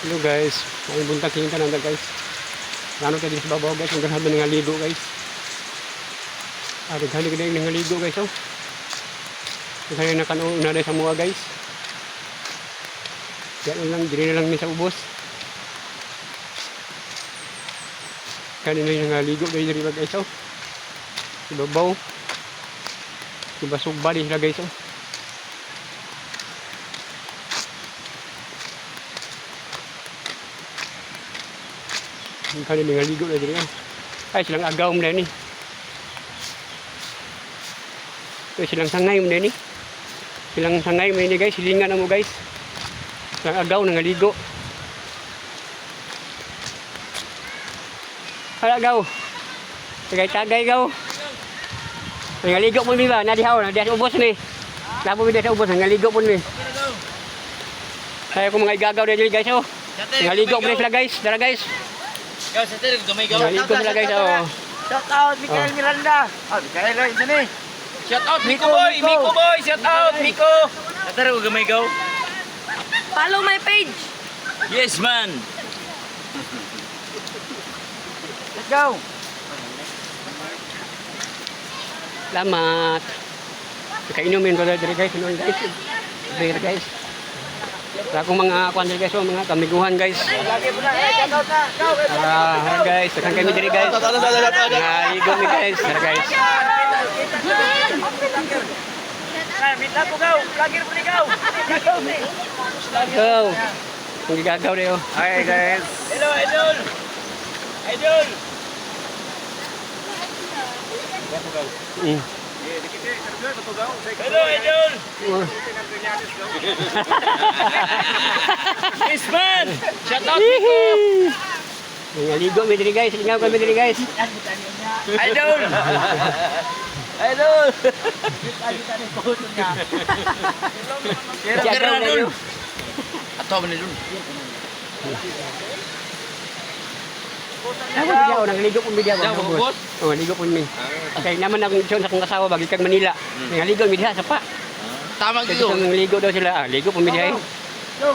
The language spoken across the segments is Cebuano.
Hello guys, may buntag kini tanan guys. Lano tayo sa babaw guys, ang grabe nga ligo guys. Ah, daghan gid nga ligo guys oh. Daghan na kanon na sa mua guys. Yan lang, diri na lang mi sa ubos. Kanina yung nga ligo guys diri ba guys oh. Sa babaw. Ibasog ba din sila guys oh. Ang kanina nga ligo na diri oh. Ay, silang agaw mo na ni. Ay, silang sangay mo na ni. Silang sangay mo ni guys, silingan na mo guys. Silang agaw na nga ligo. Hala gaw. Tagay-tagay gaw. Nangaligo po mi ba? Nadihaw, nadiha sa ubos ni. Labo mi diha sa ubos, nangaligo po mi. Kaya ko mga igagaw diri guys oh. Nangaligo po sila guys. Dara guys. Gaw sa tinig gamay gaw. Nangaligo sila guys oh. Shout out Mikael Miranda. Ah, Mikael oy, isa ni. Shout out Miko boy, Miko boy, shout out Miko. Sa tinig gamay gaw. Follow my page. Yes man. Let's go. Salamat. Kainumin ko diri guys, noon guys. Beer guys. Sa akong mga kuan diri guys, oh, mga kamiguhan guys. Lagi po na, eh, shout out na. Go. Ah, guys, daghan kami diri guys. Nangaligo mi guys, tara guys. Wait lang po gaw. Lagi po ni gaw. Go. Ang gigagaw diri oh. Hi guys. Hello idol. Idol. Hello idol. Oh. Yes man. Shout out Miko. Nangaligo mi diri guys, lingaw kami diri guys. Idol. Idol. Si agaw na yun. Ato man dun. Ako bigyan oh, nangaligo po mi diha Diya, ba? ubos? Oh, nangaligo po mi. Kay naman akong isyon sa akong asawa bagi kag Manila. Nangaligo mi diha sa pa. Tama Kay gyud. gusto nangaligo daw sila. Ah, ligo po mi diha. Eh.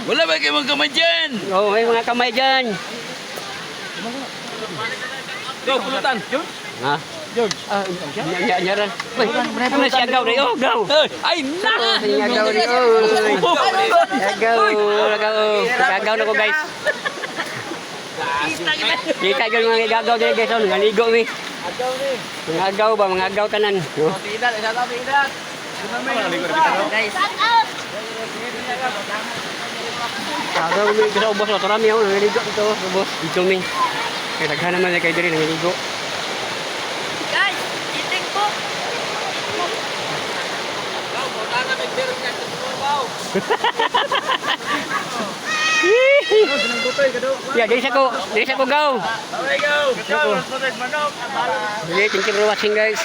Wala ba kayo mga kamay dyan? Oh, may mga kamay diyan. Go, pulutan. Ha? George. Ah, nya nya nya. Uy, ano si agaw dai? Oh, gaw. Ay, na! Oh, si agaw dai. Oy. Agaw, agaw. Agaw na ko guys. Kita gyud mga igagaw diri guys, oh, nangaligo mi. Agaw ni. Mga agaw ba, mga agaw tanan. Oh. Tidat, shout out tidat. Guys. Agaw mi sa ubos, oh, tarami ako nangaligo dito, sa ubos. Dito mi. Kay daghan naman kay diri nangaligo. Guys, eating po. Ya, diri sa ko gaw. Okay, go! Go. Manok. Okay, thank you for watching guys.